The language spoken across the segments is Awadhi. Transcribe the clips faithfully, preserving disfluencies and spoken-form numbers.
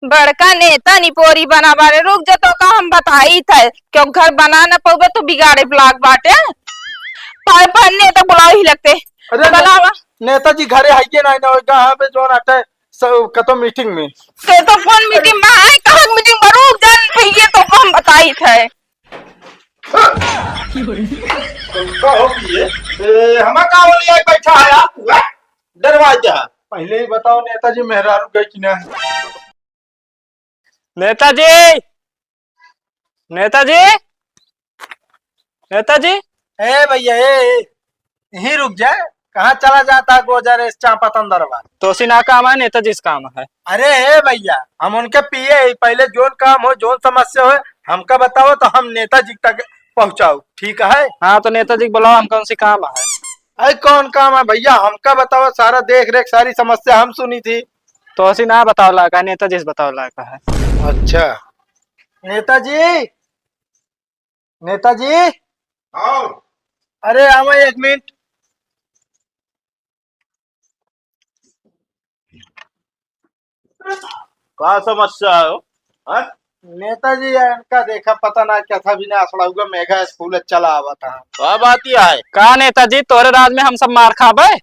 बड़का नेता निपोरी बना बारे, रुक जा, तोका हम बताइत है, क्यों घर बना न पउबे तो बिगाड़े लाग बाटे। पाए पर नेता बुलाओ ही लगते। अरे बुलावा। नेताजी घरे आइए ना, ना, यहाँ पे जो ना आते, सब कतो मीटिंग में। ते तो कौन मीटिंग में है, कहाँ मीटिंग में, रुक जा, ये तोका हम बताइत है। का हो पिए? ए, हमा का ओलिया बैठा है आप? हुआ? डरवा जा। पहले ही बताओ नेताजी, मेहरारू गई कि नहीं? नेताजी, नेताजी, नेताजी। ए भैया, ए, ए, यहीं रुक जा। कहाँ चला जाता है गोजर इस चापत अंदर बा? तोसी ना काम है, नेताजी से काम है। अरे हे भैया, हम उनके पिए ही, पहले जोन काम हो, जोन समस्या हो, हमका बताओ तो हम नेताजी तक पहुँचाओ, ठीक है? हाँ, तो नेताजी को बुलाओ, हम कौन सी काम है? अरे कौन काम है भैया, हमका बताओ, सारा देख रेख, सारी समस्या हम सुनी थी। तोसी ना बताओ लायक है, नेताजी से बताओ लायक है। अच्छा नेताजी, नेताजी। हाँ। अरे आवा एक मिनट। का समस्या है हो? हैं? नेताजी, इनका देखा, पता ना क्या था, बिना असड़ा हुआ मेगा स्कूल चला आवा था। का बात यह है? का नेताजी, तोरे राज में हम सब मार खाबे?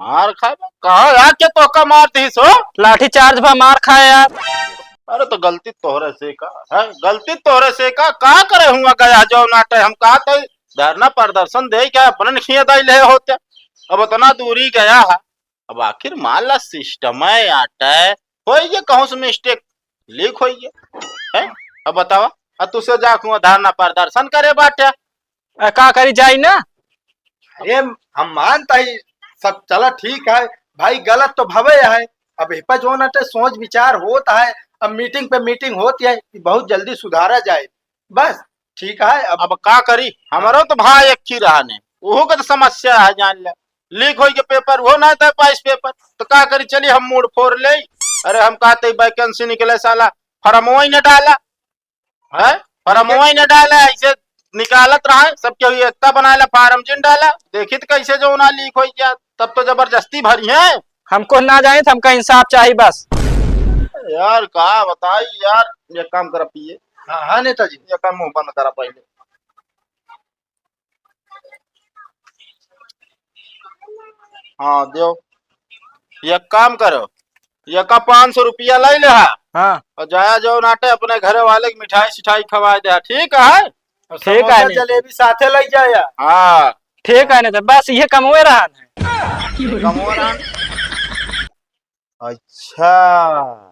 मार खाबे? कहाँ यार, के तोका मार दिस हो? लाठी चार्ज भा मार खाए यार। अरे तो गलती तोहरे से का है? गलती तोहरे से का? का करे हुआ गया जो नाटे? हम कहा तो धरना प्रदर्शन दे क्या अपने खिया दाई ले होते? अब उतना दूरी गया है, अब आखिर मान ला सिस्टम है आटे, होई गया कहूँ से मिस्टेक, लीक होई गया है। अब बतावा, अब तुसे जा कुआं धरना प्रदर्शन करे बाटे। अ, का करी जाई ना? अरे हम मानता ही सब चला ठीक है भाई, गलत तो भवे है। अब एह पर जो ना ते सोच विचार होत है, अब मीटिंग पे मीटिंग होत है, ई बहुत जल्दी सुधारा जाए। बस ठीक है। अब अब का करी, हमरो तो भाई एक ही रहा ने, ओहू के तो समस्या है जान ले। लीक होई के पेपर, वो ना दे पाइस पेपर, तो का करी? चली हम मूड फोर ले। अरे हम कहते वैकेंसी निकले साला, फॉर्मवा ही न डाला, है फॉर्मवा ही न डाला, ऐसे निकालत रहा, सब केहू एकता बनाए ला, फॉर्म जिन डाला, देखी तो कैसे जो ना लीक होई गया, तब तो जबरदस्ती भरी है। हमको ना जाए, हमका इंसाफ चाहिए बस। यार का बताई यार, ये काम कर पिए। हाँ, हाँ नेताजी। ये काम मुंह बंद करा पहले। हाँ, देव। एक काम करो, एका पाँच सौ रुपया लै लेहा। हाँ। और जाया जो नाटे अपने घरे वाले के मिठाई सिठाई खवाए दे, ठीक है? और ठीक है समोसा ने। जलेबी साथे लै जाया। हाँ। ठीक है ने, तो बस ये कमवे रहा ने। ये कमवे रहा ने। अच्छा,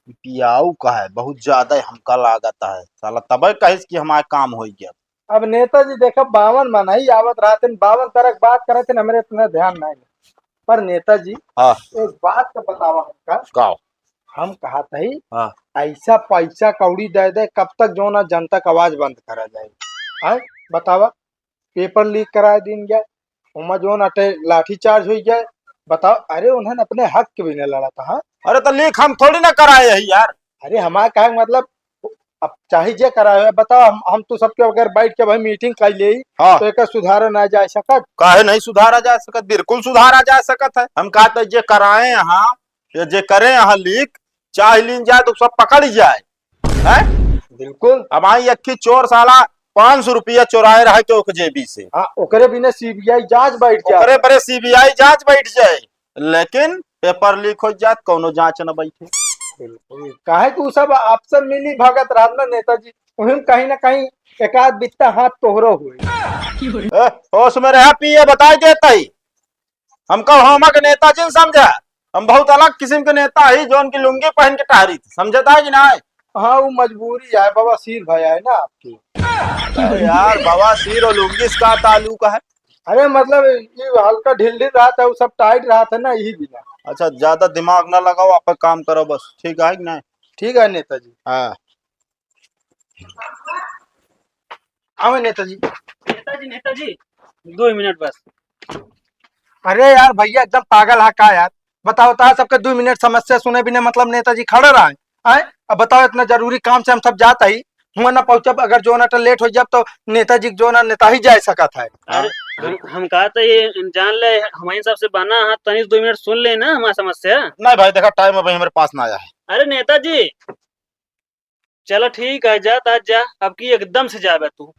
ई पियाऊ का है, बहुत ज्यादा हमका लागत है साला, तबे कहिस कि हमार काम होई गया। अब नेताजी देखा, बावन मनई आवत रहते, बावन तरह के बात करत थे, हमरे इतना ध्यान नहीं। पर नेताजी, हाँ। एक बात तो बतावा हमका। का? हम कहत हई, हाँ। ऐसा पैसा कौड़ी दे दे, कब तक जो ना जनता का आवाज बंद करा जाए? हैं? बतावा, पेपर लीक करा दीन जाए, ओमा जो ना टे-, लाठी चार्ज होई जाए। बताओ, अरे उन्हें अपने हक के भी नहीं लड़ा था, हाँ? अरे तो लीक हम थोड़ी ना कराए है यार। अरे हमारा कहे का मतलब, अब चाहे जे कराए है, बताओ, हम, हम तो सबके अगर बैठ के भाई मीटिंग कर ले, हाँ। तो एकर सुधारा ना जा सकत? काहे नहीं सुधारा जा सकत? बिल्कुल सुधारा जा सकत है। हम कहते जे कराए यहाँ, ये जे करे यहाँ लीक, चाहे लीन जाए तो सब पकड़ ही जाए, हैं? बिल्कुल। अब आई एक ही चोर साला पाँच सौ रुपया चोराए रहा के ओके जेबी से। हाँ, ओकरे बिना सीबीआई जांच बैठ जाए। ओकरे बरे सीबीआई जांच बैठ जाए। लेकिन पेपर लीक हो जात, कौनो जांच न बैठे। बिल्कुल, काहे कि उ सब आपसे मिली भगत रहत ना नेताजी, उहिम कहीं ना कहीं एक आध बित्ता हाथ तोहरो हुए। ए, होश में रहा, पिए बताई देता ही। हमका होमा के नेताजी न समझा, हम बहुत अलग किस्म के नेता ही, जौन की लुंगी पहन के टहरी थी, समझता है कि ना? हाँ, वो मजबूरी है, बवासीर भया है ना आपकी। अरे यार, बवासीर और लुंगी से का ताल्लुक है? अरे मतलब, ये हल्का ढील ढील रहा था, वो सब टाइट रहा था ना, यही बिना। अच्छा, ज्यादा दिमाग ना लगाओ, आप काम करो बस, ठीक है कि नहीं? ठीक है नेताजी। हाँ। आवे नेताजी। नेताजी, नेताजी, दो मिनट बस। अरे यार भैया, एकदम पागल है का यार? बताओ, बताओ, सबके दो मिनट समस्या सुने बिना मतलब नेताजी खड़ा रहा है? आए? अब बताओ, इतना जरूरी काम से हम सब जात ही, हुआ ना पहुँचब, अगर जो ना तो लेट हो जाब तो नेताजी के जो ना नेता ही जा सकत है। अरे, हम, हम कहा तो ये जान ले, हमारे सबसे बना है, तनी दो मिनट सुन ले ना हमारी समस्या। नहीं भाई, देखा, टाइम अभी हमारे पास ना आया है। अरे नेताजी, चलो ठीक है, जा ता जा, अब की एकदम से जाबे तू।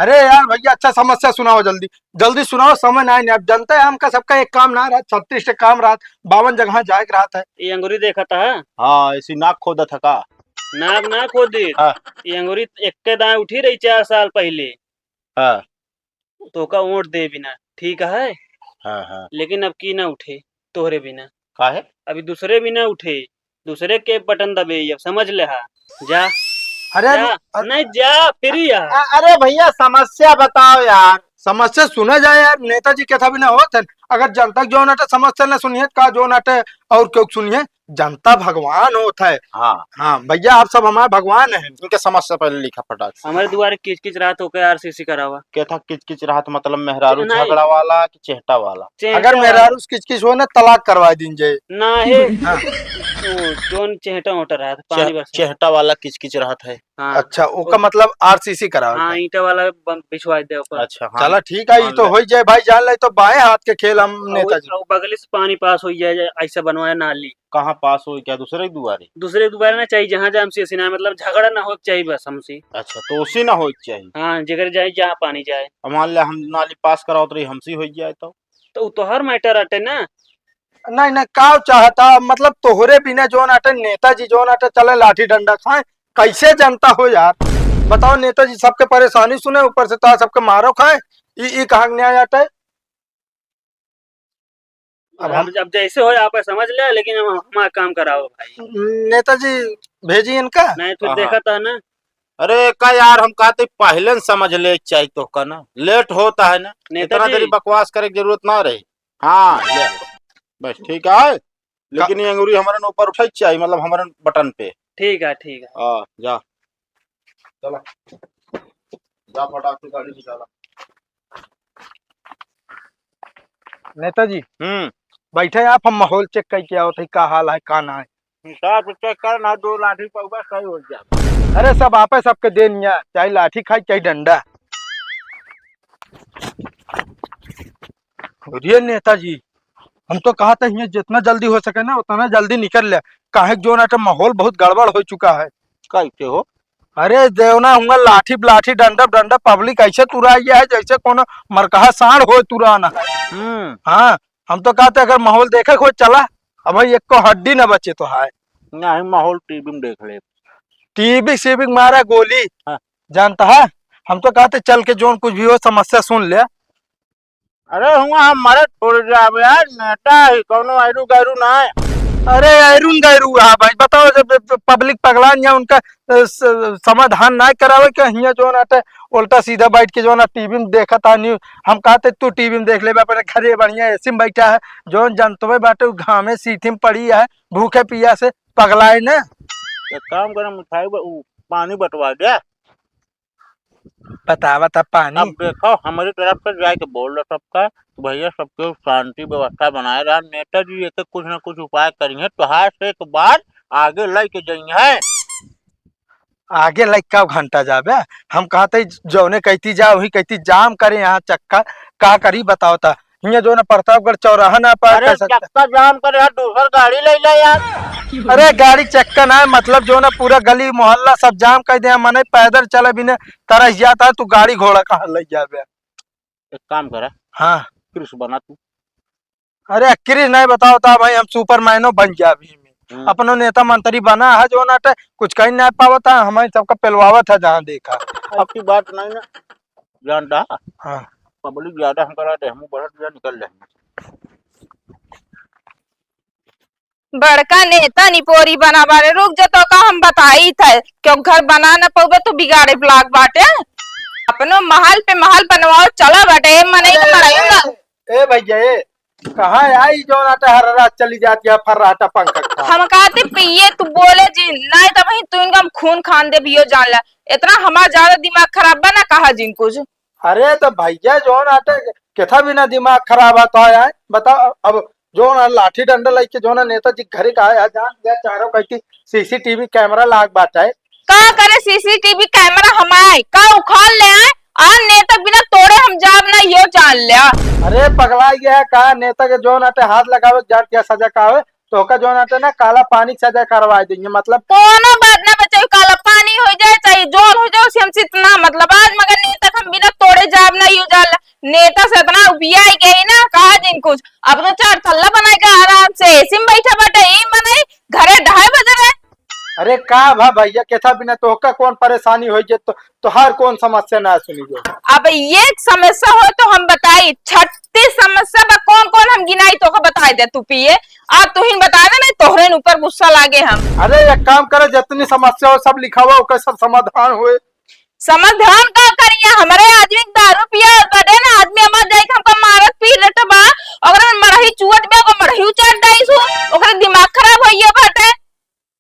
अरे यार भैया, अच्छा समस्या सुनाओ जल्दी, जल्दी सुनाओ, समय ना है। अब जनता है हमका, सबका एक काम ना रहा, छत्तीस के काम रहा, बावन जगह जाए के रहा है। ये अंगुरी देखा था? हाँ, ऐसी नाक खोदा था का? नाक ना खोदी। हाँ। ये अंगुरी एक के दाएं उठी रही चार साल पहले। हाँ। तोहका वोट दे बिना, ठीक है? हाँ, हाँ। लेकिन अब की ना उठे तोहरे बिना। काहे? अभी दूसरे बिना उठे, दूसरे के बटन दबे, अब समझ ले हा। जा। अरे, जा। अरे, नहीं जा, फिर ही आ। अ-, अरे भैया, समस्या बताओ यार। समस्या सुना जाए यार, नेताजी के था बिना होत है। अगर जनता के जो नाटे समस्या ना सुनिए, का जो नाटे और क्यों सुनिए? जनता भगवान होत है। हाँ। हाँ, भैया, आप सब हमारे भगवान हैं। इनके समस्या पहले लिखा फटाक से। हमारे दुआरे किच किच रहा तो ओके आरसीसी करावा। के था किच किच रहा तो मतलब मेहरारू नहीं। झगड़ा वाला कि चेहटा वाला? चेहटा अगर वाला। मेहरारू से किच किच हो ना, तलाक करवा दीन जाए। ना है। हाँ। वो जोन चेहटा ओटा रहा था, पानी चेह-, बरसा। चेहटा वाला किच किच रहा था। हाँ। अच्छा, ओका ओ-, मतलब आरसीसी करावे हाँ, का? ईंटा वाला बन-, बिछवा दे ऊपर। अच्छा, हाँ। चला ठीक है, मान ई तो ले। हो ही जाए भाई, जान ले तो बाएं हाथ के खेल हम और नेताजी। वो बगल से पानी पास हो जाए, ऐसा बनवाए नाली। कहाँ पास हो, क्या दूसरे के दुआरे? दूसरे के दुआरे ना चाहिए, जहाँ जाए हमसे ऐसे ना, मतलब झगड़ा ना हो चाहिए बस हमसे। अच्छा, तो उसी ना हो चाहिए। हाँ, जेकर जाए, जहाँ पानी जाए। अब मान ले हम नाली पास करावत रही, हमसे हो जाए तो? तो उ तोहर मैटर अटे ना। नहीं, नहीं, का चाहता, मतलब तोहरे बिना जोन आटे, नेताजी जोन आटे, चले लाठी डंडा खाए, कैसे जनता हो यार? बताओ, नेताजी सबके परेशानी सुने, ऊपर से तो सबके मारो खाए, ई, ई कहाँ के न्याय आटे? अब अब हम हम जब जैसे हो आप समझ ले, लेकिन हम हमारा काम कराओ भाई। नेताजी भेजी इनका? नहीं, फिर हाँ, देखा हाँ। था ना। अरे का यार, हम कहते पहले न समझ ले चाहिए तो का ना, लेट होता है ना, नेताजी। इतना देरी बकवास करे की जरूरत ना रही। हाँ, ले। बस ठीक है, लेकिन ये अंगुरी हमारे न ऊपर उठाई चाहिए, मतलब हमारे बटन पे। ठीक है, ठीक है। हाँ, जा। चला, जा फटाक से गाड़ी निकाला। नेताजी, हम्म। बैठे आप, हम माहौल चेक करके आवत है, का हाल है, का ना है। हिसाब से चेक कर ना, दो लाठी पउबा सही हो जा। अरे सब आपे सबके देन या, चाहे लाठी खाई, चाहे डंडा। अरे नेताजी, हम तो कहा था हियाँ जितना जल्दी हो सके ना उतना जल्दी निकल ले, काहे कि जो ना तो माहौल बहुत गड़बड़ हो चुका है। कैसे हो? अरे देवना हुआ लाठी लाठी डंडा डंडा पब्लिक ऐसे तुराई है जैसे कोनो मरकहा सांड हो तुराना। हम्म। हाँ, हम तो कहते अगर माहौल देखे को चला, अब भाई एक को हड्डी न बचे तो है। नहीं, माहौल टीवी में देख ले। टीवी सीवी मारा गोली। हाँ। जानता है, हम तो कहते चल के जोन कुछ भी हो समस्या सुन ले। अरे हुआ हम मरे छोड़ जाब यार, नेता ही कौनो ऐरू गैरू ना है। अरे ऐरून गैरू है भाई, बताओ जब, जब पब्लिक पगलान या उनका, अ, स-, समाधान ना करावे के हियाँ जोन आटे उल्टा सीधा बैठ के जोन टीवी में देखत है न्यूज। हम कहते तू टीवी में देख लेबे, अपने घरे बढ़िया एसी में बैठा है, जोन जनतवे बाटे उ घामे सीठी में पड़ी है, भूखे पिया से पगलाए ने। एक काम करे मिठाई ब-, उ, पानी बटवा दे। बतावा था पानी। अब देखो, हमारी तरफ से जाए के बोल दो सबका, तो भैया सबके शांति व्यवस्था बनाए रहा। नेताजी एक कुछ ना कुछ उपाय करिए, तोहार से एक बार आगे लेके जाइए। आगे लेके का घंटा जाबे? हम कहते जौने कहती जा, वही कहती जाम करे यहाँ चक्का, का करी बताओ ता? हियाँ जो ना प्रतापगढ़ चौराहा ना पार अरे कर सकता। चक्का जाम करे यार, दूसर गाड़ी ले ले यार। अरे गाड़ी चक्का ना है, मतलब जो ना पूरा गली मोहल्ला सब जाम कर दे, मने पैदल चले बिने तरस जाता है, तू गाड़ी घोड़ा कहाँ ले जाबे? एक काम करा। हाँ। कृष बना तू। अरे कृष नहीं बताओ ता भाई, हम सुपरमैनो बन गया अभी में। हम्म। अपनो नेता मंत्री बना है जो ना टे, कुछ कहीं नहीं पावता है, हमारे सबका पेलवावत है जहाँ देखा। अब की बात नहीं ना, जान रहा? हाँ। पब्लिक ज्यादा हम करा दे, हम बढ़त जा निकल जाएंगे। बड़का नेता निपोरी बना बारे, रुक जा, तोका हम बताई थे, क्यों घर बना न पउबे तो बिगाड़े ब्लॉक बाटे। अपनो महल पे महल बनवाओ, चला बाटे, ए मनई के अरे, मराई ना। ए भैया, ए, कहाँ आई जौन आटा हर रात चली जाती है, फर रहा था पंखा के साथ। हम कहते पिए, तू बोले जी, नहीं तो वहीं तू इनका हम खून खान दे भी, यो जान ला। इतना हमारा ज्यादा दिमाग खराब बा ना, कहा जिन कुछ। अरे तो भैया, जौन आटे केथा बिना दिमाग खराब है तो आए, बताओ। अब जौन लाठी डंडा लेके जौन नेताजी के घरे का आया, जान गया चारों कहीं सीसीटीवी कैमरा लाग बाटे। का करे सीसीटीवी कैमरा हम आए, का उखाड़ ले आए? आ नेता के बिना तोड़े हम जाब ना, यो जान ल्या। अरे पगला गया है का? नेता के जौन आटे हाथ लगावे, जान क्या सजा का होए, तो ओका जौन आटे ना काला पानी के सजा करवा देंगे, मतलब। कोनो बात ना बचाई, काला पानी हो जाए चाहे जौन हो जाए, उसे हमसे इतना मतलब। आज मगर नेता के हम बिना तोड़े जाब ना, यो जान ल्या। नेता से इतना उबियाई गई ना, कहा जिन कुछ। अब तो चार तल्ला बनाएगा आराम से, एसी में बैठा बाटे, ई मने घरे ढाई बजे रहे। अरे का भा भैया, केथा बिना तोहका कौन परेशानी होई जे तो, तोहार कौन समस्या ना सुनी जे? अब ये समस्या हो तो हम बताई, छत्तीस समस्या बा, कौन कौन हम गिनाई तोहका बताई दे तू पिए। अब तू ही बता दे, नहीं तोहरे न ऊपर गुस्सा लागे हम। अरे एक काम करे, जितनी समस्या हो सब लिखावा, ओकर सब समाधान होए। समाधान का करिए, हमरे आदमी के दारू पिया बाटे ना, आदमी हमार जाई के हमका मारत पीटत बा, ओकरे में मरही चुअत बा, ओकर मरही उचाट डाइस हो, ओकरे दिमाग खराब होइए बाटे।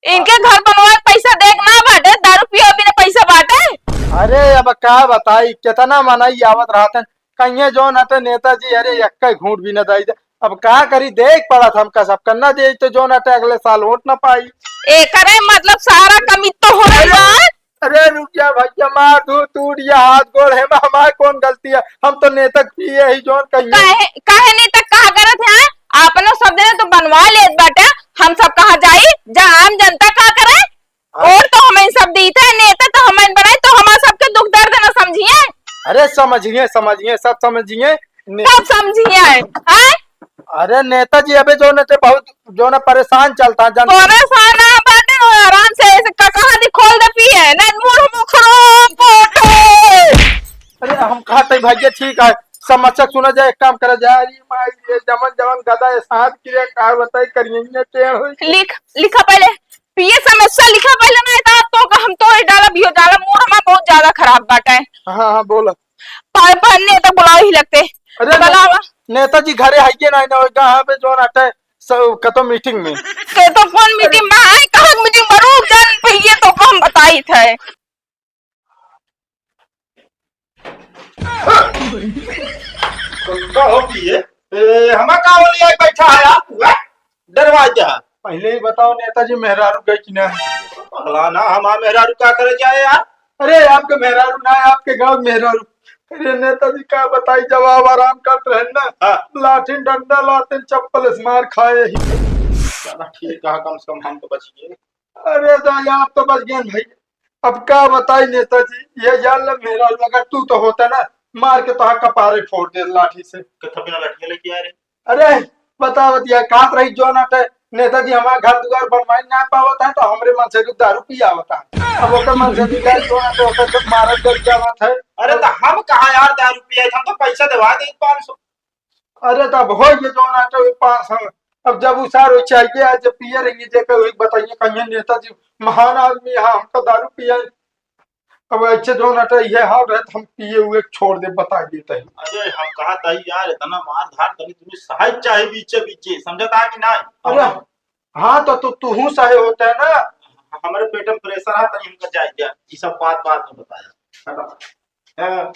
इनके घर बनवाए के पैसा देख ना बाटे, दारू पिए बिना पैसा बाटे। अरे अब का बताई, कितना मनई आवत रहत हैं, कहिए जौन हटे नेताजी, अरे एक्का घूंट भी न दाई दे। अब का करी, देख पड़त हमका सब करना दे, तो जौन हटे अगले साल वोट न पाई। एकरे मतलब सारा कमी तो हो रहा है। अरे रुक जा भैया, मार धू टूट गया हाथ गोड़ है, हमार कौन गलती है, हम तो नेता के पिए ही जौन कहिए। काहे, काहे नेता कहा करत है? आपनो सब जने तो बनवा लेत बाटे, हम सब कहाँ जाई? जा आम जनता का करे? हाँ। और तो हमें सब दीत है, नेता तो हमें बनाई, तो हमार सबके दुख दर्द ना समझिए। अरे समझिए, समझिए, सब समझिए। ने- सब समझिए, हैं? अरे नेताजी, अबे जौन ते बहुत जौन परेशान चलता है, जन- परेशान ना बाटे, और आराम से ऐसे ककहा दी खोल दे पिए, ना मुड़ मुखरो पोटे। अरे हम कहते हैं भैया ठीक है, समस्या सुना जाए, एक काम करा जाए, अरे माई, ये जमन जमन गदा ये साथ गिरे, का बताई, करिए ये टेढ़ होई। लिख, लिखा पहले, पिए समस्या लिखा पहले, ना तो, तो हम तो डाला भी हो डाला, मूड हमार बहुत ज्यादा खराब बाटे। हाँ, हाँ, बोला। पाए पाए नेता बुलाओ ही लगते। अरे बुलावा। ने-, नेताजी घरे आइए ना, ना, कहाँ पे जौन आटे, स-, कतो मीटिंग में। के तो कौन मीटिंग में है? कहाँ मीटिंग में? रुक जान पे ये तो हम बताई थे। का हो पिए? ए, हमा का हो लिया बैठा है आप, हुआ? डरवा जा। पहले ही बताओ नेताजी, मेहरारू गई कि ना? पगला ना, हमार मेहरारू का करे जाए यार? अरे, आपके मेहरारू ना है, आपके गाँव के मेहरारू। अरे नेताजी, का बताई, जब आप आराम करत रहे ना, हाँ। लाठी डंडा लाते चप्पल से मार खाए ही। चला ठीक है, कम से कम हम तो बच गए। अरे दाई, आप तो बच गए भाई। अब का बताई नेताजी, ये जान ले मेहरारू, अगर तू तो होता ना, मार के तोहार कपारे फोड़ दे लाठी से। कत्था बिना लठिया लेके आ रहे। अरे, बतावत या कात रही जौन आटे, नेताजी हमार घर दुआर बनवाई ना पावत है, तो हमरे मन से दारू पियावत है। अब ओकर मन से दारू जौन आटे, ओकर तो मारत गल जावत है। अरे, तो हम कहाँ यार दारू पिए, हम तो पैसा देवा दे पाँच सौ। अरे, तब हो ये जौन आटे, वो पाँच सौ। अब जब उसार हो चाहिए, आज जब पिए रहेंगे, जेकर वही बताइए, कहिए नेताजी महान आदमी है, हमका दारू पिए। अब ऐसे जौन हटे, ये हाल रहे, तो हम पिए हुए छोड़ दे, बता देते हैं। अरे, हम कहा था यार, इतना मार धार तनी तुम्हें सहाय चाहे बीचे बीचे, समझता है कि नहीं? अरे, हाँ, तो तू, तू हूँ सहे होता है ना। हमारे पेट में प्रेशर है, तनी हमका जाए दिया, ये सब बात, बात में बताया। हटा। हाँ।